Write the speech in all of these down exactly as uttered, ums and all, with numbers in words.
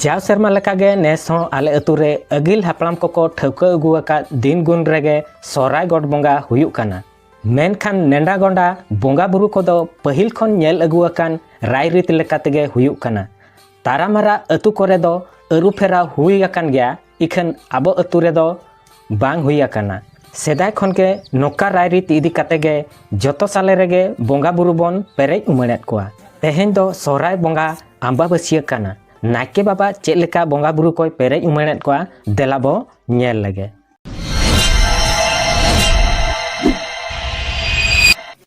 ᱡᱟᱣ ᱥᱮᱨᱢᱟ ᱞᱮᱠᱟᱜᱮ ᱱᱮᱥ ᱦᱚᱸ ᱟᱞᱮ ᱟᱹᱛᱩ ᱨᱮ ᱟᱹᱜᱤᱞ ᱦᱟᱯᱲᱟᱢ ᱠᱚᱠᱚ ᱴᱷᱟᱹᱣᱠᱟᱹ ᱟᱹᱜᱩ ᱟᱠᱟᱫ ᱫᱤᱱ ᱜᱩᱱ ᱨᱮᱜᱮ ᱥᱚᱦᱨᱟᱭ ᱜᱚᱴ ᱵᱚᱸᱜᱟ ᱦᱩᱭᱩᱜ ᱠᱟᱱᱟ᱾ ᱢᱮᱱᱠᱷᱟᱱ ᱱᱮᱰᱟ ᱜᱚᱸᱰᱟ ᱵᱚᱸᱜᱟ ᱵᱩᱨᱩ ᱠᱚᱫᱚ ᱯᱟᱹᱦᱤᱞ ᱠᱷᱚᱱ ᱧᱮᱞ ᱟᱹᱜᱩ ᱟᱠᱟᱱ ᱨᱟᱭᱨᱤᱛ ᱞᱮᱠᱟ ᱛᱮᱜᱮ ᱦᱩᱭᱩᱜ ᱠᱟᱱᱟ᱾ ᱛᱟᱨᱟᱢᱟᱨᱟ ᱟᱹᱛᱩ ᱠᱚᱨᱮ ᱫᱚ ᱟᱹᱨᱩ ᱯᱷᱮᱨᱟᱣ ᱦᱩᱭ ᱟᱠᱟᱱ ᱜᱮᱭᱟ, ᱤᱠᱷᱟᱹᱱ ᱟᱵᱚ ᱟᱹᱛᱩ ᱨᱮᱫᱚ ᱵᱟᱝ ᱦᱩᱭ ᱟᱠᱟᱱᱟ᱾ ᱥᱮᱫᱟᱭ ᱠᱷᱚᱱ ᱜᱮ ᱱᱚᱝᱠᱟ ᱨᱟᱭᱨᱤᱛ ᱤᱫᱤ ᱠᱟᱛᱮ ᱜᱮ ᱡᱚᱛᱚ ᱥᱟᱞᱮ ᱨᱮᱜᱮ ᱵᱚᱸᱜᱟ ᱵᱩᱨᱩ ᱵᱚᱱ ᱯᱮᱨᱮᱡ ᱩᱢᱟᱹᱲᱮᱫ ᱠᱚᱣᱟ᱾ ᱛᱮᱦᱮᱧ ᱫᱚ ᱥᱚᱦᱨᱟᱭ ᱵᱚᱸᱜᱟ ᱟᱢᱵᱟᱵᱟᱹᱥᱭᱟᱹ ᱠᱟᱱᱟ᱾ ᱱᱟᱭᱠᱮ ᱵᱟᱵᱟ ᱪᱮᱫ ᱞᱮᱠᱟ ᱵᱚᱸᱜᱟ ᱵᱩᱨᱩ ᱠᱚᱭ ᱯᱮᱨᱮᱡ ᱩᱢᱟᱹᱲᱮᱫ ᱠᱚᱣᱟ, ᱫᱮᱞᱟ ᱵᱚ ᱧᱮᱞ ᱞᱮᱜᱮ᱾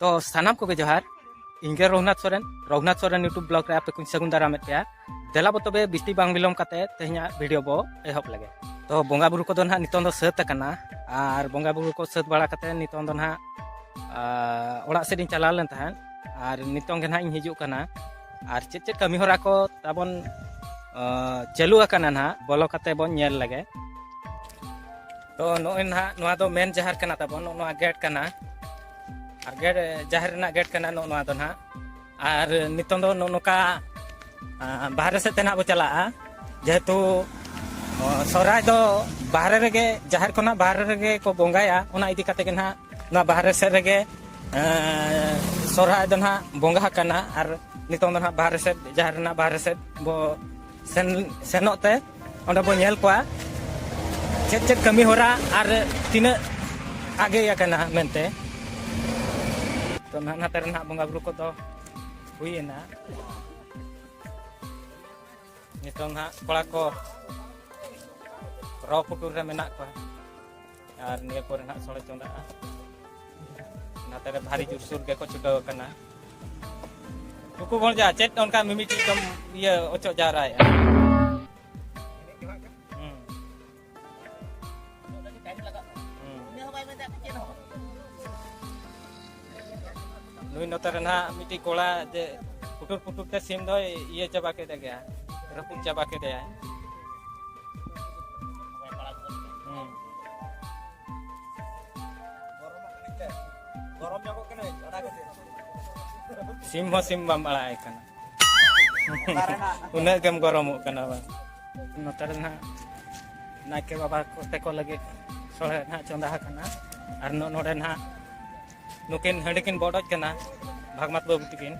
ᱛᱚ ᱥᱟᱱᱟᱢ ᱠᱚᱜᱮ ᱡᱚᱦᱟᱨ, ᱤᱧ ᱜᱮ ᱨᱚᱜᱷᱩᱱᱟᱛᱷ ᱥᱚᱨᱮᱱ, ᱨᱚᱜᱷᱩᱱᱟᱛᱷ ᱥᱚᱨᱮᱱ YouTube blog ᱨᱮ ᱟᱯᱮ ᱠᱚᱧ ᱥᱟᱹᱜᱩᱱ ᱫᱟᱨᱟᱢᱮᱫ ᱯᱮᱭᱟ᱾ ᱫᱮᱞᱟ ᱵᱚ ᱛᱚᱵᱮ ᱵᱤᱥᱛᱤ ᱵᱟᱝ ᱵᱤᱞᱚᱢ ᱠᱟᱛᱮ ᱛᱮᱦᱮᱧᱟᱜ video ᱵᱚ ᱮᱦᱚᱵ ᱞᱮᱜᱮ᱾ ᱛᱚ ᱵᱚᱸᱜᱟ ᱵᱩᱨᱩ ᱠᱚᱫᱚ ᱱᱟᱦᱟᱜ ᱱᱤᱛᱚᱝ ᱫᱚ ᱥᱟᱹᱛ ᱟᱠᱟᱱᱟ, ᱟᱨ ᱵᱚᱸᱜᱟ ᱵᱩᱨᱩ ᱠᱚ ᱥᱟᱹᱛ ᱵᱟᱲᱟ ᱠᱟᱛᱮ ᱱᱤᱛᱚᱝ ᱫᱚ ᱱᱟᱦᱟᱜ, ᱟᱨ, ᱚᱲᱟᱜ ᱥᱮᱫ ᱤᱧ ᱪᱟᱞᱟᱣ ᱞᱮᱱ ᱛᱟᱦᱮᱸᱫ, ᱟᱨ ᱱᱤᱛᱚᱝ ᱜᱮ ᱱᱟᱦᱟᱜ ᱤᱧ ᱦᱤᱡᱩᱜ ᱠᱟᱱᱟ᱾ ᱟᱨ ᱪᱮᱫ ᱪᱮᱫ ᱠᱟᱹᱢᱤ ᱦᱚᱨᱟ ᱠᱚ ᱛᱟᱵᱚᱱ, ᱟᱸ, ᱪᱟᱹᱞᱩ ᱟᱠᱟᱱᱟ ᱱᱟᱦᱟᱜ, ᱵᱚᱞᱚ ᱠᱟᱛᱮ ᱵᱚᱱ ᱧᱮᱞ ᱞᱮᱜᱮ᱾ ᱛᱚ ᱱᱚᱜᱼᱚᱭ ᱱᱟᱦᱟᱜ ᱱᱚᱣᱟ ᱫᱚ ᱢᱮᱱ ᱡᱟᱦᱮᱨ ᱠᱟᱱᱟ ᱛᱟᱵᱚᱱ, ᱱᱚᱜᱼᱚ ᱱᱚᱣᱟ ᱜᱮᱴ ᱠᱟᱱᱟ, ᱟᱨ ᱜᱮᱴ, ᱡᱟᱦᱮᱨ ᱨᱮᱱᱟᱜ ᱜᱮᱴ ᱠᱟᱱᱟ ᱱᱚᱜᱼᱚ ᱱᱚᱣᱟ ᱫᱚ ᱱᱟᱦᱟᱜ᱾ ᱟᱨ ᱱᱤᱛᱚᱝ ᱫᱚ ᱱᱚᱜᱼᱚ ᱱᱚᱝᱠᱟ, ᱟᱸ, ᱵᱟᱦᱨᱮ ᱥᱮᱫ ᱛᱮ ᱱᱟᱦᱟᱜ ᱵᱚ ᱪᱟᱞᱟᱜᱼᱟ, ᱡᱮᱦᱮᱛᱩ, ᱚ, ᱥᱚᱦᱨᱟᱭ ᱫᱚ ᱵᱟᱦᱨᱮ ᱨᱮᱜᱮ, ᱡᱟᱦᱮᱨ ᱠᱷᱚᱱᱟᱜ ᱵᱟᱦᱨᱮ ᱨᱮᱜᱮ ᱠᱚ ᱵᱚᱸᱜᱟᱭᱟ, ᱚᱱᱟ ᱤᱫᱤ ᱠᱟᱛᱮ ᱜᱮ ᱱᱟᱦᱟᱜ ᱱᱚᱣᱟ ᱵᱟᱦᱨᱮ ᱥᱮᱫ ᱨᱮᱜᱮ, ᱮᱸ, ᱥᱚᱦᱨᱟᱭ ᱫᱚ ᱱᱟᱦᱟᱜ ᱵᱚᱸᱜᱟ ᱟᱠᱟᱱᱟ᱾ ᱟᱨ ᱱᱤᱛᱚᱝ ᱫᱚ ᱱᱟᱦᱟᱜ ᱵᱟᱦᱨᱮ ᱥᱮᱫ, ᱡᱟᱦᱮᱨ ᱨᱮᱱᱟᱜ ᱵᱟᱦᱨᱮ ᱥᱮᱫ ᱵᱚ ᱥᱮᱱ, ᱥᱮᱱᱚᱜ ᱛᱮ ᱚᱸᱰᱮ ᱵᱚ ᱧᱮᱞ ᱠᱚᱣᱟ ᱪᱮᱫ ᱪᱮᱫ ᱠᱟᱹᱢᱤ ᱦᱚᱨᱟ ᱟᱨ ᱛᱤᱱᱟᱹᱜ ᱟᱜᱮ ᱟᱠᱟᱱᱟ ᱢᱮᱱᱛᱮ᱾ ᱛᱚ ᱱᱟᱦᱟᱜ ᱱᱟᱛᱮ ᱨᱮ ᱱᱟᱦᱟᱜ ᱵᱚᱸᱜᱟ ᱵᱩᱨᱩ ᱠᱚᱫᱚ ᱦᱩᱭᱮᱱᱟ᱾ ᱱᱤᱛᱚᱝ ᱱᱟᱦᱟᱜ ᱠᱚᱲᱟ ᱠᱚ ᱨᱚ ᱯᱩᱴᱩᱨ ᱨᱮ ᱢᱮᱱᱟᱜ ᱠᱚᱣᱟ᱾ ᱟᱨ ᱱᱤᱭᱟᱹ ᱯᱚᱨᱮ ᱱᱟᱦᱟᱜ ᱥᱚᱲᱮ ᱪᱚᱸᱫᱟᱜᱼᱟ᱾ ᱱᱟᱛᱮ ᱨᱮ ᱵᱷᱟᱨᱤ ᱡᱳᱨᱥᱳᱨ ᱜᱮᱠᱚ ᱪᱷᱩᱴᱟᱹᱣ ᱟᱠᱟᱱᱟ᱾ ᱱᱩᱠᱩ ᱵᱷᱚᱲᱡᱟ ᱪᱮᱫ ᱚᱱᱠᱟ ᱢᱤᱢᱤᱫᱴᱤᱡ ᱫᱚᱢ ᱤᱭᱟᱹ ᱚᱪᱚᱜ ᱡᱟᱣᱨᱟᱭᱮᱫᱼᱟ? ᱦᱩᱸ᱾ ᱦᱩᱸ᱾ ᱱᱩᱭ ᱱᱚᱛᱮ ᱨᱮ ᱱᱟᱦᱟᱜ ᱢᱤᱫᱴᱤᱡ ᱠᱚᱲᱟ ᱡᱮ ᱯᱩᱴᱩᱨ ᱯᱩᱴᱩᱨ ᱛᱮ ᱥᱤᱢ ᱫᱚᱭ ᱤᱭᱟᱹ ᱪᱟᱵᱟ ᱠᱮᱫ ᱜᱮᱭᱟ, ᱨᱟᱹᱯᱩᱫ ᱪᱟᱵᱟ ᱠᱮᱫᱮᱭᱟᱭ᱾ ᱦᱩᱸ᱾ ᱜᱚᱨᱚᱢ ᱧᱚᱜᱚᱜ ᱠᱟᱹᱱᱟᱹᱧ, ᱚᱱᱟ ᱠᱷᱟᱹᱛᱤᱨ᱾ ᱥᱤᱢ ᱦᱚᱸ ᱥᱤᱢ ᱵᱟᱢ ᱟᱲᱟᱜ ᱟᱭ ᱠᱟᱱᱟ᱾ ᱩᱱᱟᱹᱜ ᱜᱮᱢ ᱜᱚᱨᱚᱢᱚᱜ ᱠᱟᱱᱟ ᱵᱟᱝ? ᱱᱚᱛᱮ ᱨᱮ ᱱᱟᱦᱟᱜ ᱱᱟᱭᱠᱮ ᱵᱟᱵᱟ ᱠᱚ ᱛᱮᱠᱚ ᱞᱟᱹᱜᱤᱫ ᱥᱚᱲᱮ ᱱᱟᱦᱟᱜ ᱪᱚᱸᱫᱟ ᱟᱠᱟᱱᱟ᱾ ᱟᱨ ᱱᱚ-, ᱱᱚᱰᱮ ᱱᱟᱦᱟᱜ ᱱᱩᱠᱤᱱ ᱦᱟᱺᱰᱤ ᱠᱤᱱ ᱵᱚᱰᱚᱡ ᱠᱟᱱᱟ, ᱵᱷᱟᱜᱽᱢᱟᱛ ᱵᱟᱹᱵᱩ ᱛᱟᱹᱠᱤᱱ᱾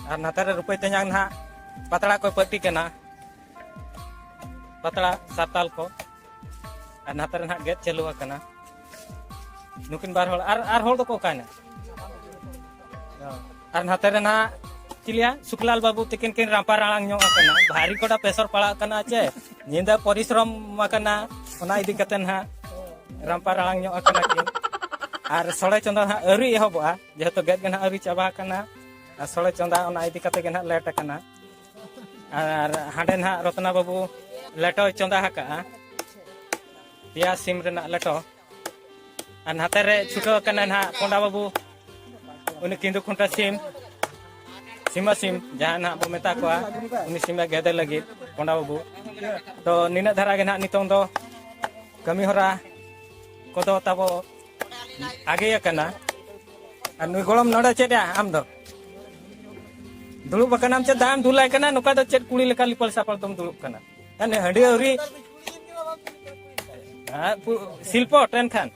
ᱟᱨ ᱱᱟᱛᱮ ᱨᱮ ᱨᱩᱯᱟᱹᱭ ᱛᱮᱧᱟᱝ ᱱᱟᱦᱟᱜ ᱯᱟᱛᱲᱟ ᱠᱚᱭ ᱯᱟᱹᱴᱤ ᱠᱟᱱᱟ, ᱯᱟᱛᱲᱟ ᱥᱟᱨᱛᱟᱞ ᱠᱚ᱾ ᱟᱨ ᱱᱟᱛᱮ ᱨᱮ ᱱᱟᱦᱟᱜ ᱜᱮᱫ ᱪᱟᱹᱞᱩ ᱟᱠᱟᱱᱟ᱾ ᱱᱩᱠᱤᱱ ᱵᱟᱨ ᱦᱚᱲ, ᱟᱨ, ᱟᱨ ᱦᱚᱲ ᱫᱚᱠᱚ ᱚᱠᱟᱭᱱᱟ? ᱟᱨ ᱱᱟᱛᱮ ᱨᱮ ᱱᱟᱦᱟᱜ ᱪᱤᱞᱤᱭᱟ, ᱥᱩᱠᱞᱟᱞ ᱵᱟᱹᱵᱩ ᱛᱤᱠᱤᱱ ᱠᱤᱱ ᱨᱟᱢᱯᱟ ᱨᱟᱲᱟᱝ ᱧᱚᱜ ᱟᱠᱟᱱᱟ, ᱵᱷᱟᱨᱤ ᱠᱚᱰᱟ ᱯᱮᱥᱚᱨ ᱯᱟᱲᱟᱜ ᱠᱟᱱᱟ ᱪᱮ, ᱧᱤᱫᱟᱹ ᱯᱚᱨᱤᱥᱨᱚᱢ ᱟᱠᱟᱱᱟ, ᱚᱱᱟ ᱤᱫᱤ ᱠᱟᱛᱮ ᱱᱟᱦᱟᱜ ᱨᱟᱢᱯᱟ ᱨᱟᱲᱟᱝ ᱧᱚᱜ ᱟᱠᱟᱱᱟ ᱠᱤᱱ᱾ ᱟᱨ ᱥᱚᱲᱮ ᱪᱚᱸᱫᱟ ᱱᱟᱦᱟᱜ ᱟᱹᱣᱨᱤ ᱮᱦᱚᱵᱚᱜᱼᱟ, ᱡᱮᱦᱮᱛᱩ ᱜᱮᱫ ᱜᱮ ᱱᱟᱦᱟᱜ ᱟᱹᱣᱨᱤ ᱪᱟᱵᱟ ᱟᱠᱟᱱᱟ᱾ ᱟᱨ ᱥᱚᱲᱮ ᱪᱚᱸᱫᱟ ᱚᱱᱟ ᱤᱫᱤ ᱠᱟᱛᱮ ᱜᱮ ᱱᱟᱦᱟᱜ ᱞᱮᱴ ᱟᱠᱟᱱᱟ᱾ ᱟᱨ ᱦᱟᱸᱰᱮ ᱱᱟᱦᱟᱜ ᱨᱚᱛᱱᱟ ᱵᱟᱹᱵᱩ ᱞᱮᱴᱚᱭ ᱪᱚᱸᱫᱟ ᱟᱠᱟᱜᱼᱟ, ᱯᱮᱭᱟ ᱥᱤᱢ ᱨᱮᱱᱟᱜ ᱞᱮᱴᱚ᱾ ᱟᱨ ᱱᱟᱛᱮ ᱨᱮ ᱪᱷᱩᱴᱟᱹᱣ ᱟᱠᱟᱱᱟ ᱱᱟᱦᱟᱜ ᱠᱚᱸᱰᱟ ᱵᱟᱹᱵᱩ, ᱩᱱᱤ ᱠᱤᱸᱫᱩ ᱠᱷᱩᱱᱴᱟᱹ ᱥᱤᱢ, ᱥᱤᱢᱟ ᱥᱤᱢ ᱡᱟᱦᱟᱸ ᱱᱟᱦᱟᱜ ᱵᱚ ᱢᱮᱛᱟ ᱠᱚᱣᱟ, ᱩᱱᱤ ᱥᱤᱢᱮ ᱜᱮᱫᱮ ᱞᱟᱹᱜᱤᱫ ᱠᱚᱸᱰᱟ ᱵᱟᱹᱵᱩ᱾ ᱛᱚ ᱱᱤᱱᱟᱹᱜ ᱫᱷᱟᱨᱟ ᱜᱮ ᱱᱟᱦᱟᱜ ᱱᱤᱛᱚᱝ ᱫᱚ ᱠᱟᱹᱢᱤ ᱦᱚᱨᱟ ᱠᱚᱫᱚ ᱛᱟᱵᱚ ᱟᱜᱮ ᱟᱠᱟᱱᱟ᱾ ᱟᱨ ᱱᱩᱭ ᱜᱚᱲᱚᱢ ᱱᱚᱰᱮ ᱪᱮᱫ ᱭᱟ ᱟᱢ ᱫᱚ? ᱫᱩᱲᱩᱵ ᱟᱠᱟᱱᱟᱢ ᱪᱮᱫ ᱫᱟᱜ ᱮᱢ ᱫᱩᱞᱟᱭ ᱠᱟᱱᱟ? ᱱᱚᱝᱠᱟ ᱫᱚ ᱪᱮᱫ ᱠᱩᱲᱤ ᱞᱮᱠᱟ ᱞᱤᱯᱟᱹᱞ ᱥᱟᱯᱟᱞ ᱫᱚᱢ ᱫᱩᱲᱩᱵ ᱠᱟᱱᱟ? ᱦᱟᱱᱮ ᱦᱟᱺᱰᱤ ᱟᱹᱣᱨᱤ᱾ ᱦᱮᱸ, ᱯᱩ-, ᱥᱤᱞᱯᱚᱴ ᱮᱱᱠᱷᱟᱱ᱾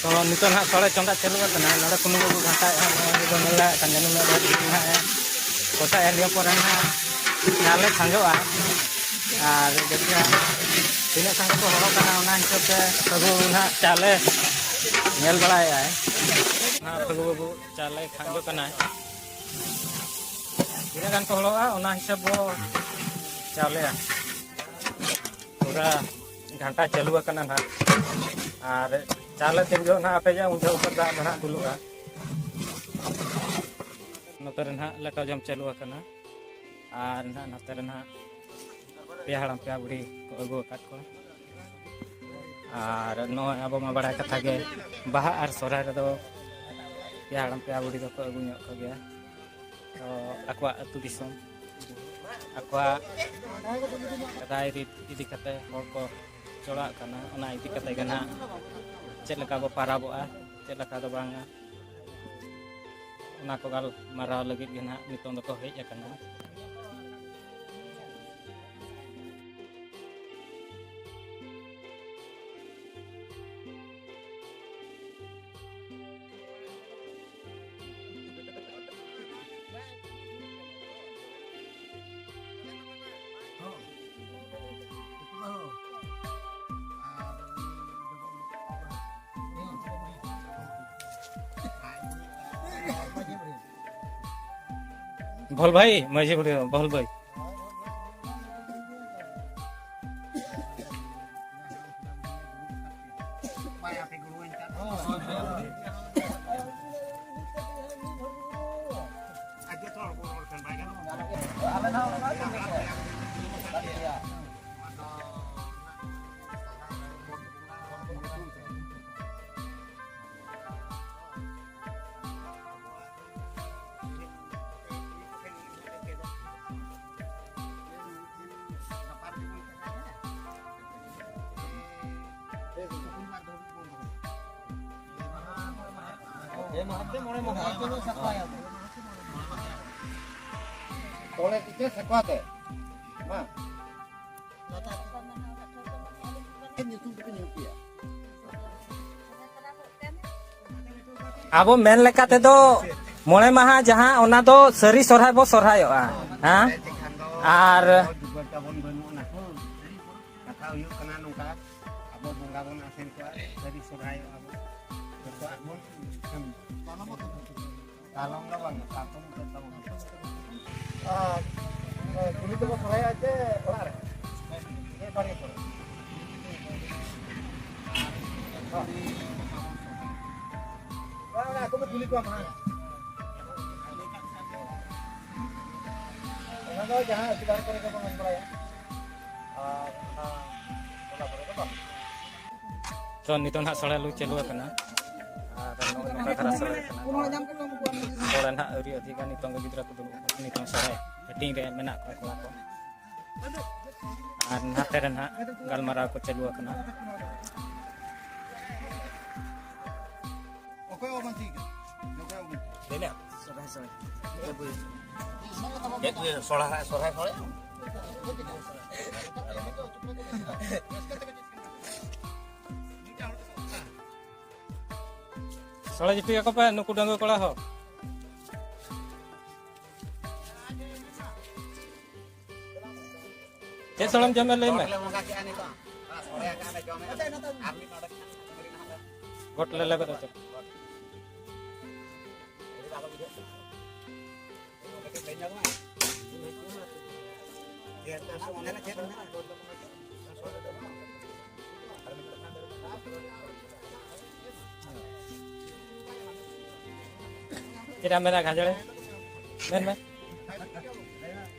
ᱛᱚ ᱱᱤᱛᱚᱜ ᱱᱟᱦᱟᱜ ᱥᱚᱲᱮ ᱪᱚᱸᱫᱟ ᱪᱟᱹᱞᱩ ᱟᱠᱟᱱᱟ᱾ ᱱᱚᱰᱮ ᱠᱩᱱᱩ ᱵᱟᱹᱵᱩ ᱜᱷᱟᱱᱴᱟᱭᱮᱫ ᱦᱟᱸᱜ, ᱱᱚᱜᱼᱚᱭ ᱵᱚᱱ ᱧᱮᱞ ᱫᱟᱲᱮᱭᱟᱜ ᱠᱟᱱ ᱜᱮᱭᱟ, ᱱᱩᱱᱟᱹᱜ ᱰᱷᱮᱨ ᱵᱷᱤᱲ ᱱᱟᱦᱟᱜ ᱮ ᱠᱚᱥᱟᱭ ᱟᱨ ᱱᱤᱭᱟᱹ ᱯᱚᱨᱮ ᱱᱟᱦᱟᱜ ᱪᱟᱣᱞᱮ ᱠᱷᱟᱸᱡᱚᱜᱼᱟ᱾ ᱟᱨ ᱡᱟᱹᱥᱛᱤ ᱦᱟᱸᱜ ᱛᱤᱱᱟᱹᱜ ᱥᱟᱸᱜᱮ ᱠᱚ ᱦᱚᱲᱚᱜ ᱠᱟᱱᱟ, ᱚᱱᱟ ᱦᱤᱥᱟᱹᱵ ᱛᱮ ᱟᱵᱚ ᱱᱟᱦᱟᱜ ᱪᱟᱣᱞᱮ ᱧᱮᱞ ᱵᱟᱲᱟᱭᱮᱫᱼᱟᱭ᱾ ᱱᱟᱦᱟᱜ ᱯᱷᱟᱹᱜᱩ ᱵᱟᱹᱵᱩ ᱪᱟᱣᱞᱮ ᱠᱷᱟᱸᱡᱚ ᱠᱟᱱᱟᱭ᱾ ᱛᱤᱱᱟᱹᱜ ᱜᱟᱱ ᱠᱚ ᱦᱚᱲᱚᱜᱼᱟ, ᱚᱱᱟ ᱦᱤᱥᱟᱹᱵ ᱵᱚ ᱪᱟᱣᱞᱮᱭᱟ᱾ ᱯᱩᱨᱟᱹ ᱜᱷᱟᱱᱴᱟ ᱪᱟᱹᱞᱩ ᱟᱠᱟᱱᱟ ᱱᱟᱦᱟᱜ᱾ ᱟᱨ ᱪᱟᱣᱞᱮ ᱛᱤᱱ ᱡᱚᱦᱚᱜ ᱱᱟᱦᱟᱜ ᱟᱯᱮᱡᱟ, ᱩᱱ ᱡᱚᱦᱚᱜ ᱩᱯᱚᱨ ᱫᱟᱜ ᱫᱚ ᱱᱟᱦᱟᱜ ᱫᱩᱞᱩᱜᱼᱟ᱾ ᱱᱚᱛᱮ ᱨᱮ ᱱᱟᱦᱟᱜ ᱞᱮᱴᱚ ᱡᱚᱢ ᱪᱟᱹᱞᱩ ᱟᱠᱟᱱᱟ᱾ ᱟᱨ ᱱᱟᱦᱟᱜ ᱱᱚᱛᱮ ᱨᱮ ᱱᱟᱦᱟᱜ ᱯᱮ ᱦᱟᱲᱟᱢ ᱯᱮ ᱵᱩᱲᱦᱤ ᱠᱚ ᱟᱹᱜᱩ ᱟᱠᱟᱫ ᱠᱚᱣᱟ᱾ ᱟᱨ ᱱᱚᱜᱼᱚᱭ ᱟᱵᱚ ᱢᱟ ᱵᱟᱲᱟᱭ ᱠᱟᱛᱷᱟ ᱜᱮ, ᱵᱟᱦᱟ ᱟᱨ ᱥᱚᱦᱨᱟᱭ ᱨᱮᱫᱚ ᱯᱮ ᱦᱟᱲᱟᱢ ᱯᱮ ᱵᱩᱲᱦᱤ ᱫᱚᱠᱚ ᱟᱹᱜᱩ ᱧᱚᱜ ᱠᱚᱜᱮᱭᱟ᱾ ᱛᱚ ᱟᱠᱚᱣᱟᱜ ᱟᱹᱛᱩ ᱫᱤᱥᱚᱢ, ᱟᱠᱚᱣᱟᱜ ᱨᱟᱭ ᱨᱤᱛ ᱤᱫᱤ ᱠᱟᱛᱮ ᱦᱚᱲ ᱠᱚ ᱪᱚᱲᱟᱜ ᱠᱟᱱᱟ, ᱚᱱᱟ ᱤᱫᱤ ᱠᱟᱛᱮ ᱜᱮ ᱱᱟᱦᱟᱜ ᱪᱮᱫ ᱞᱮᱠᱟ ᱵᱚ ᱯᱟᱨᱟᱵᱚᱜᱼᱟ, ᱪᱮᱫ ᱞᱮᱠᱟ ᱫᱚ ᱵᱟᱝᱟ᱾ ᱚᱱᱟ ᱠᱚ ᱜᱟᱞᱢᱟᱨᱟᱣ ᱞᱟᱹᱜᱤᱫ ᱜᱮ ᱱᱟᱦᱟᱜ ᱱᱤᱛᱚᱝ ᱫᱚᱠᱚ ᱦᱮᱡ ᱟᱠᱟᱱᱟ᱾ ᱵᱷᱚᱞ ᱵᱷᱟᱭ, ᱢᱟᱹᱡᱷᱤ ᱵᱩᱰᱷᱤ, ᱵᱷᱚᱞ ᱵᱷᱟᱭ᱾ ᱯᱮ ᱢᱟᱦᱟ ᱛᱮ ᱢᱚᱬᱮ ᱢᱟᱦᱟ᱾ ᱛᱚᱞᱮ ᱛᱤᱛᱮ ᱥᱟᱠᱣᱟ ᱛᱮ᱾ ᱢᱟ᱾ ᱧᱩᱛᱩᱢ ᱛᱮᱯᱮ ᱧᱩᱛᱩᱢ ᱯᱮᱭᱟ᱾ ᱟᱵᱚ ᱢᱮᱱ ᱞᱮᱠᱟ ᱛᱮᱫᱚ ᱢᱚᱬᱮ ᱢᱟᱦᱟ ᱡᱟᱦᱟᱸ, ᱚᱱᱟ ᱫᱚ ᱥᱟᱹᱨᱤ ᱥᱚᱨᱦᱟᱭ ᱵᱚ ᱥᱚᱨᱦᱟᱭᱚᱜᱼᱟ᱾ ᱦᱮᱸ? ᱟᱨ ᱡᱩᱜᱟᱹᱲ ᱛᱟᱵᱚᱱ ᱵᱟᱹᱱᱩᱜ ᱟᱱᱟ᱾ ᱠᱟᱛᱷᱟ ᱦᱩᱭᱩᱜ ᱠᱟᱱᱟ ᱱᱚᱝᱠᱟ, ᱟᱵᱚ ᱵᱚᱸᱜᱟ ᱵᱚᱱ ᱟᱥᱮᱱ ᱠᱚᱣᱟ, ᱥᱟᱹᱨᱤ ᱥᱚᱨᱦᱟᱭᱚᱜᱼᱟ ᱵᱚᱱ᱾ ᱡᱚᱛᱚᱣᱟᱜ ᱵᱚᱱ ᱠᱟᱹᱢᱤ᱾ ᱠᱟᱞᱚᱢ ᱫᱚ ᱵᱟᱝ, ᱠᱟᱞᱚᱢ ᱫᱚ ᱛᱟᱵᱚᱱ᱾ ᱟᱨ, ᱮ, ᱠᱩᱞᱦᱤ ᱛᱮᱵᱚ ᱥᱚᱨᱦᱟᱭᱚᱜᱼᱟ ᱪᱮ ᱚᱲᱟᱜ ᱨᱮ? ᱪᱮ ᱵᱟᱲᱜᱮ ᱠᱚᱨᱮ? ᱦᱚᱸ᱾ ᱵᱟᱝ, ᱚᱱᱟ ᱟᱠᱚ ᱠᱚ ᱠᱩᱞᱤ ᱠᱚᱣᱟ ᱢᱟᱲᱟᱝ᱾ ᱚᱱᱟ ᱫᱚ ᱡᱟᱦᱟᱸ ᱟᱹᱛᱩ ᱰᱟᱦᱟᱨ ᱠᱚᱨᱮ ᱜᱮᱵᱚᱱ ᱮᱢ ᱵᱟᱲᱟᱭᱟ᱾ ᱟᱨ ᱚᱱᱟ ᱴᱚᱞᱟ ᱠᱚᱨᱮ ᱫᱚ ᱵᱟᱝ᱾ ᱛᱚ, ᱱᱤᱛᱚᱝ ᱱᱟᱦᱟᱜ ᱥᱚᱲᱮ ᱞᱩ ᱪᱟᱹᱞᱩ ᱟᱠᱟᱱᱟ᱾ ᱟᱨ ᱱᱚᱜᱼᱚᱭ ᱱᱚᱝᱠᱟ ᱫᱷᱟᱨᱟ ᱥᱚᱲᱮ ᱠᱟᱱᱟ᱾ ᱥᱚᱲᱮ ᱱᱟᱦᱟᱜ ᱟᱹᱣᱨᱤ ᱟᱹᱫᱷᱤᱜᱟ, ᱱᱤᱛᱚᱝ ᱜᱮ ᱜᱤᱫᱽᱨᱟᱹ ᱠᱚ ᱫᱩᱲᱩᱵ ᱟᱠᱟᱱᱟ᱾ ᱱᱤᱛᱚᱝ ᱥᱚᱲᱮ ᱦᱟᱹᱴᱤᱧ ᱨᱮ ᱢᱮᱱᱟᱜ ᱠᱚᱣᱟ ᱠᱚᱲᱟ ᱠᱚ᱾ ᱟᱨ ᱱᱟᱛᱮ ᱨᱮ ᱱᱟᱦᱟᱜ ᱜᱟᱞᱢᱟᱨᱟᱣ ᱠᱚ ᱪᱟᱹᱞᱩ ᱟᱠᱟᱱᱟ᱾ ᱚᱠᱚᱭ ᱵᱟᱵᱚᱱ ᱴᱷᱤᱠ ᱠᱟᱱᱟ? ᱚᱠᱚᱭ ᱵᱟᱵᱚᱱ ᱴᱷᱤᱠ? ᱞᱟᱹᱭ ᱢᱮ᱾ ᱪᱮᱫ ᱠᱚ ᱥᱚᱨᱦᱟᱭ, ᱥᱚᱨᱦᱟᱭ ᱥᱚᱲᱮ? ᱥᱚᱲᱮ ᱡᱩᱴᱤᱡ ᱟᱠᱚ ᱯᱮ ᱱᱩᱠᱩ ᱰᱟᱺᱜᱩᱣᱟᱹ ᱠᱚᱲᱟ ᱦᱚᱸ᱾ ᱪᱮᱫ ᱥᱚᱲᱮᱢ ᱡᱚᱢᱮ ᱞᱟᱹᱭ ᱢᱮ? ᱜᱚᱴ ᱞᱮ ᱞᱮᱵᱮᱫ ᱦᱚᱪᱚ᱾ ᱪᱮᱫ ᱮᱢ ᱢᱮᱱᱟ ᱜᱷᱟᱡᱚᱲᱮ? ᱢᱮᱱ ᱢᱮ᱾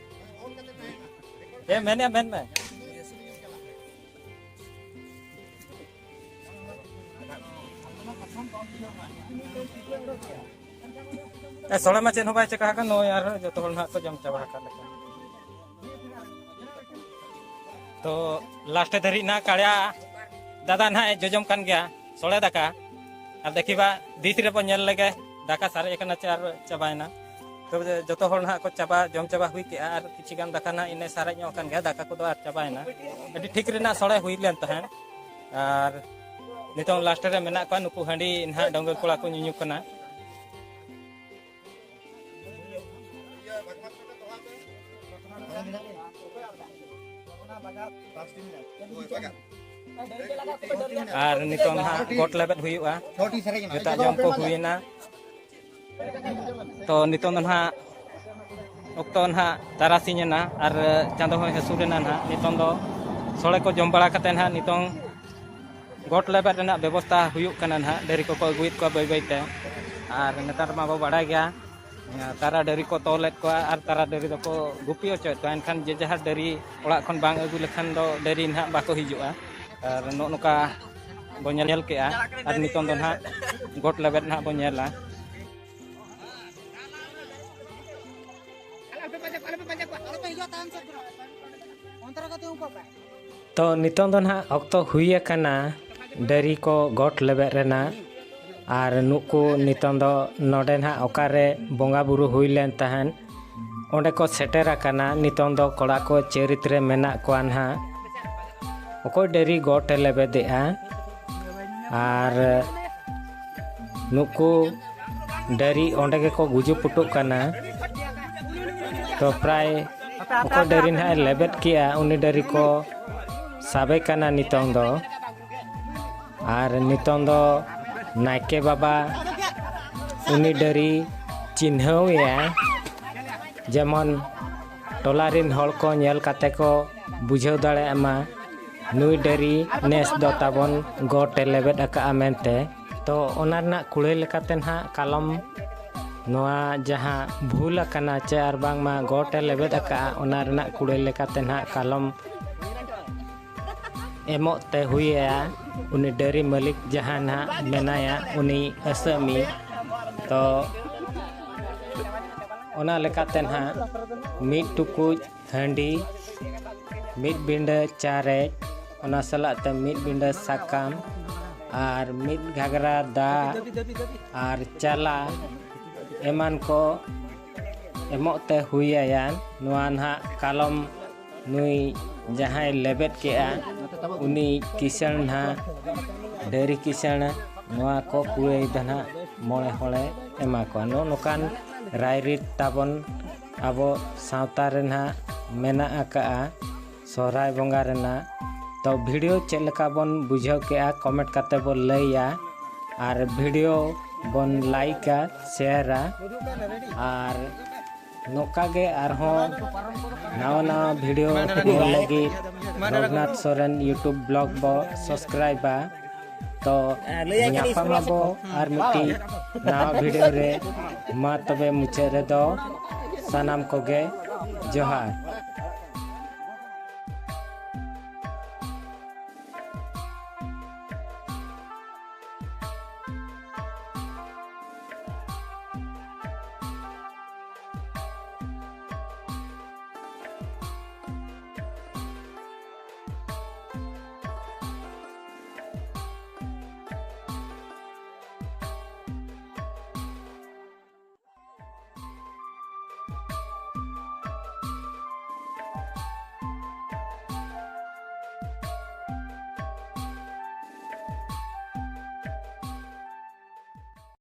ᱪᱮᱫ ᱮᱢ ᱢᱮᱱᱮᱫᱼᱟ, ᱢᱮᱱ ᱢᱮ᱾ ᱮ, ᱥᱚᱲᱮ ᱢᱟ ᱪᱮᱫ ᱦᱚᱸ ᱵᱟᱭ ᱪᱮᱠᱟ ᱟᱠᱟᱱ, ᱱᱚᱜᱼᱚᱭ ᱟᱨ ᱡᱚᱛᱚ ᱦᱚᱲ ᱱᱟᱦᱟᱜ ᱠᱚ ᱡᱚᱢ ᱪᱟᱵᱟ ᱟᱠᱟᱫ ᱞᱮᱠᱟ᱾ ᱛᱚ ᱞᱟᱥᱴᱮ ᱫᱷᱟᱹᱨᱤᱡ ᱱᱟᱦᱟᱜ ᱠᱟᱲᱭᱟ ᱫᱟᱫᱟ ᱱᱟᱦᱟᱜ ᱮ ᱡᱚᱡᱚᱢ ᱠᱟᱱ ᱜᱮᱭᱟ ᱥᱚᱲᱮ ᱫᱟᱠᱟ᱾ ᱟᱨ ᱫᱮᱠᱷᱤ ᱵᱟ ᱫᱤᱥ ᱨᱮᱵᱚ ᱧᱮᱞ ᱞᱮᱜᱮ, ᱫᱟᱠᱟ ᱥᱟᱨᱮᱡ ᱟᱠᱟᱱᱟ ᱪᱮ ᱟᱨ ᱪᱟᱵᱟᱭᱮᱱᱟ᱾ ᱛᱚᱵᱮ ᱡᱚᱛᱚ ᱦᱚᱲ ᱱᱟᱦᱟᱜ ᱠᱚ ᱪᱟᱵᱟ, ᱡᱚᱢ ᱪᱟᱵᱟ ᱦᱩᱭ ᱠᱮᱜᱼᱟ, ᱟᱨ ᱠᱤᱪᱷᱤ ᱜᱟᱱ ᱫᱟᱠᱟ ᱱᱟᱦᱟᱜ ᱤᱱᱟᱹ ᱥᱟᱨᱮᱡ ᱧᱚᱜ ᱟᱠᱟᱱ ᱜᱮᱭᱟ, ᱫᱟᱠᱟ ᱠᱚᱫᱚ ᱟᱨ ᱪᱟᱵᱟᱭᱮᱱᱟ᱾ ᱟᱹᱰᱤ ᱴᱷᱤᱠ ᱨᱮᱱᱟᱜ ᱥᱚᱲᱮ ᱦᱩᱭ ᱞᱮᱱ ᱛᱟᱦᱮᱸᱫ᱾ ᱟᱨ ᱱᱤᱛᱚᱝ ᱞᱟᱥᱴ ᱨᱮ ᱢᱮᱱᱟᱜ ᱠᱚᱣᱟ ᱱᱩᱠᱩ ᱦᱟᱺᱰᱤ ᱱᱟᱦᱟᱜ ᱰᱟᱺᱜᱩᱣᱟᱹ ᱠᱚᱲᱟ ᱠᱚ ᱧᱩᱧᱩ ᱠᱟᱱᱟ᱾ ᱟᱨ ᱱᱤᱛᱚᱝ ᱱᱟᱦᱟᱜ ᱜᱚᱴ ᱞᱮᱵᱮᱫ ᱦᱩᱭᱩᱜᱼᱟ᱾ ᱱᱤᱛᱚᱜ ᱡᱚᱢ ᱠᱚ ᱦᱩᱭᱮᱱᱟ᱾ ᱛᱚ ᱱᱤᱛᱚᱝ ᱫᱚ ᱱᱟᱦᱟᱜ ᱚᱠᱛᱚ ᱱᱟᱦᱟᱜ ᱛᱟᱨᱟᱥᱤᱧ ᱮᱱᱟ ᱟᱨ ᱪᱟᱸᱫᱚ ᱦᱚᱸᱭ ᱦᱟᱹᱥᱩᱨ ᱮᱱᱟ ᱱᱟᱦᱟᱜ᱾ ᱱᱤᱛᱚᱝ ᱫᱚ ᱥᱚᱲᱮ ᱠᱚ ᱡᱚᱢ ᱵᱟᱲᱟ ᱠᱟᱛᱮ ᱱᱟᱦᱟᱜ ᱱᱤᱛᱚᱝ ᱜᱚᱴ ᱞᱮᱵᱮᱫ ᱨᱮᱱᱟᱜ ᱵᱮᱵᱚᱥᱛᱟ ᱦᱩᱭᱩᱜ ᱠᱟᱱᱟ ᱱᱟᱦᱟᱜ᱾ ᱰᱟᱹᱝᱨᱤ ᱠᱚᱠᱚ ᱟᱹᱜᱩᱭᱮᱫ ᱠᱚᱣᱟ ᱵᱟᱹᱭ ᱵᱟᱹᱭ ᱛᱮ᱾ ᱟᱨ ᱱᱮᱛᱟᱨ ᱢᱟ ᱵᱚ ᱵᱟᱲᱟᱭ ᱜᱮᱭᱟ, ᱛᱟᱨᱟ ᱰᱟᱹᱝᱨᱤ ᱠᱚ ᱛᱚᱞᱮᱫ ᱠᱚᱣᱟ ᱟᱨ ᱛᱟᱨᱟ ᱰᱟᱹᱝᱨᱤ ᱫᱚᱠᱚ ᱜᱩᱯᱤ ᱦᱚᱪᱚᱭᱮᱫ ᱠᱚᱣᱟ᱾ ᱮᱱᱠᱷᱟᱱ ᱡᱮ ᱡᱟᱦᱟᱸ ᱰᱟᱹᱝᱨᱤ ᱚᱲᱟᱜ ᱠᱷᱚᱱ ᱵᱟᱝ ᱟᱹᱜᱩ ᱞᱮᱠᱷᱟᱱ ᱫᱚ ᱰᱟᱹᱝᱨᱤ ᱱᱟᱦᱟᱜ ᱵᱟᱠᱚ ᱦᱤᱡᱩᱜᱼᱟ᱾ ᱟᱨ ᱱᱚᱜᱼᱚ ᱱᱚᱝᱠᱟ ᱵᱚ ᱧᱮᱞ ᱠᱮᱜᱼᱟ᱾ ᱟᱨ ᱱᱤᱛᱚᱝ ᱫᱚ ᱱᱟᱦᱟᱜ ᱜᱚᱴ ᱞᱮᱵᱮᱫ ᱱᱟᱦᱟᱜ ᱵᱚ ᱧᱮᱞᱟ᱾ ᱛᱚ ᱱᱤᱛᱚᱝ ᱫᱚ ᱱᱟᱦᱟᱜ ᱚᱠᱛᱚ ᱦᱩᱭ ᱟᱠᱟᱱᱟ ᱰᱟᱹᱝᱨᱤ ᱠᱚ ᱜᱚᱴ ᱞᱮᱵᱮᱫ ᱨᱮᱱᱟᱜ᱾ ᱟᱨ ᱱᱩᱠᱩ ᱱᱤᱛᱚᱝ ᱫᱚ ᱱᱚᱰᱮ ᱱᱟᱦᱟᱜ ᱚᱠᱟᱨᱮ ᱵᱚᱸᱜᱟ ᱵᱩᱨᱩ ᱦᱩᱭ ᱞᱮᱱ ᱛᱟᱦᱮᱸᱫ, ᱚᱸᱰᱮ ᱠᱚ ᱥᱮᱴᱮᱨ ᱟᱠᱟᱱᱟ᱾ ᱱᱤᱛᱚᱝ ᱫᱚ ᱠᱚᱲᱟ ᱠᱚ ᱪᱟᱹᱨᱤᱛ ᱨᱮ ᱢᱮᱱᱟᱜ ᱠᱚᱣᱟ ᱱᱟᱦᱟᱜ᱾ ᱚᱠᱚᱭ ᱰᱟᱹᱨᱤ ᱜᱚᱴ ᱮ ᱞᱮᱵᱮᱫᱮᱜᱼᱟ, ᱟᱨ ᱱᱩᱠᱩ ᱰᱟᱹᱨᱤ ᱚᱸᱰᱮ ᱜᱮᱠᱚ ᱜᱩᱡᱩ ᱯᱩᱴᱩᱜ ᱠᱟᱱᱟ᱾ ᱛᱚ ᱯᱨᱟᱭ ᱚᱠᱚᱭ ᱰᱟᱹᱨᱤ ᱱᱟᱦᱟᱜ ᱮ ᱞᱮᱵᱮᱫ ᱠᱮᱜᱼᱟ, ᱩᱱᱤ ᱰᱟᱹᱨᱤ ᱠᱚ ᱥᱟᱵᱮ ᱠᱟᱱᱟ ᱱᱤᱛᱚᱝ ᱫᱚ᱾ ᱟᱨ ᱱᱤᱛᱚᱝ ᱫᱚ ᱱᱟᱭᱠᱮ ᱵᱟᱵᱟ ᱩᱱᱤ ᱰᱟᱹᱨᱤ ᱪᱤᱱᱦᱟᱹᱣ ᱮᱭᱟ, ᱡᱮᱢᱚᱱ ᱴᱚᱞᱟ ᱨᱤᱱ ᱦᱚᱲ ᱠᱚ ᱧᱮᱞ ᱠᱟᱛᱮ ᱠᱚ ᱵᱩᱡᱷᱟᱹᱣ ᱫᱟᱲᱮᱭᱟᱜ ᱢᱟ ᱱᱩᱭ ᱰᱟᱹᱨᱤ ᱱᱮᱥ ᱫᱚ ᱛᱟᱵᱚᱱ ᱜᱚᱴ ᱮ ᱞᱮᱵᱮᱫ ᱟᱠᱟᱫᱼᱟ ᱢᱮᱱᱛᱮ᱾ ᱛᱚ ᱚᱱᱟ ᱨᱮᱱᱟᱜ ᱠᱩᱲᱟᱹᱭ ᱞᱮᱠᱟᱛᱮ ᱱᱟᱦᱟᱜ ᱠᱟᱞᱚᱢ ᱱᱚᱣᱟ ᱡᱟᱦᱟᱸ ᱵᱷᱩᱞ ᱟᱠᱟᱱᱟ ᱪᱮ ᱟᱨ ᱵᱟᱝᱢᱟ ᱜᱚᱴ ᱮ ᱞᱮᱵᱮᱫ ᱟᱠᱟᱫᱼᱟ, ᱚᱱᱟ ᱨᱮᱱᱟᱜ ᱠᱩᱲᱟᱹᱭ ᱞᱮᱠᱟᱛᱮ ᱱᱟᱦᱟᱜ ᱠᱟᱞᱚᱢ ᱮᱢᱚᱜ ᱛᱮ ᱦᱩᱭ ᱟᱭᱟ᱾ ᱩᱱᱤ ᱰᱟᱹᱨᱤ ᱢᱟᱹᱞᱤᱠ ᱡᱟᱦᱟᱸ ᱱᱟᱦᱟᱜ ᱢᱮᱱᱟᱭᱟ, ᱩᱱᱤ ᱟᱹᱥᱟᱹᱢᱤ᱾ ᱛᱚ ᱚᱱᱟ ᱞᱮᱠᱟᱛᱮ ᱱᱟᱦᱟᱜ ᱢᱤᱫ ᱴᱩᱠᱩᱡ ᱦᱟᱺᱰᱤ, ᱢᱤᱫ ᱵᱤᱸᱰᱟᱹ ᱪᱟᱨᱮᱡ, ᱚᱱᱟ ᱥᱟᱞᱟᱜ ᱛᱮ ᱢᱤᱫ ᱵᱤᱸᱰᱟᱹ ᱥᱟᱠᱟᱢ ᱟᱨ ᱢᱤᱫ ᱜᱷᱟᱜᱽᱨᱟ ᱫᱟᱜ ᱟᱨ ᱪᱟᱞᱟ ᱮᱢᱟᱱ ᱠᱚ ᱮᱢᱚᱜ ᱛᱮ ᱦᱩᱭ ᱟᱭᱟ᱾ ᱱᱚᱣᱟ ᱱᱟᱦᱟᱜ ᱠᱟᱞᱚᱢ ᱱᱩᱭ ᱡᱟᱦᱟᱸᱭ ᱞᱮᱵᱮᱫ ᱠᱮᱜᱼᱟ, ᱩᱱᱤ ᱠᱤᱥᱟᱹᱬ ᱱᱟᱦᱟᱜ, ᱰᱟᱹᱨᱤ ᱠᱤᱥᱟᱹᱬ, ᱱᱚᱣᱟ ᱠᱚ ᱠᱩᱲᱟᱹᱭ ᱫᱚ ᱱᱟᱦᱟᱜ ᱢᱚᱬᱮ ᱦᱚᱲᱮ ᱮᱢᱟ ᱠᱚᱣᱟ᱾ ᱱᱚᱜᱼᱚ ᱱᱚᱝᱠᱟᱱ ᱨᱟᱭᱨᱤᱛ ᱛᱟᱵᱚᱱ ᱟᱵᱚ ᱥᱟᱶᱛᱟ ᱨᱮ ᱱᱟᱦᱟᱜ ᱢᱮᱱᱟᱜ ᱟᱠᱟᱜᱼᱟ ᱥᱚᱦᱨᱟᱭ ᱵᱚᱸᱜᱟ ᱨᱮᱱᱟᱜ᱾ ᱛᱚ ᱵᱷᱤᱰᱤᱭᱳ ᱪᱮᱫ ᱞᱮᱠᱟ ᱵᱚᱱ ᱵᱩᱡᱷᱟᱹᱣ ᱠᱮᱜᱼᱟ, ᱠᱚᱢᱮᱱᱴ ᱠᱟᱛᱮ ᱵᱚᱱ ᱞᱟᱹᱭᱟ, ᱟᱨ ᱵᱷᱤᱰᱤᱭᱳ ᱵᱚᱱ ᱞᱟᱭᱤᱠᱟ, ᱥᱮᱭᱟᱨᱟ, ᱟᱨ ᱱᱚᱝᱠᱟ ᱜᱮ ᱟᱨᱦᱚᱸ ᱱᱟᱣᱟ ᱱᱟᱣᱟ ᱵᱷᱤᱰᱤᱭᱳ ᱧᱮᱞ ᱞᱟᱹᱜᱤᱫ ᱨᱚᱜᱷᱩᱱᱟᱛᱷ ᱥᱚᱨᱮᱱ YouTube ᱵᱞᱚᱜ ᱵᱚ ᱥᱟᱵᱥᱠᱨᱟᱭᱤᱵᱟ᱾ ᱛᱚ ᱧᱟᱯᱟᱢ ᱟᱵᱚ ᱟᱨ ᱢᱤᱫᱴᱤᱡ ᱱᱟᱣᱟ ᱵᱷᱤᱰᱤᱭᱳ ᱨᱮ᱾ ᱢᱟ ᱛᱚᱵᱮ ᱢᱩᱪᱟᱹᱫ ᱨᱮᱫᱚ ᱥᱟᱱᱟᱢ ᱠᱚᱜᱮ ᱡᱚᱦᱟᱨ᱾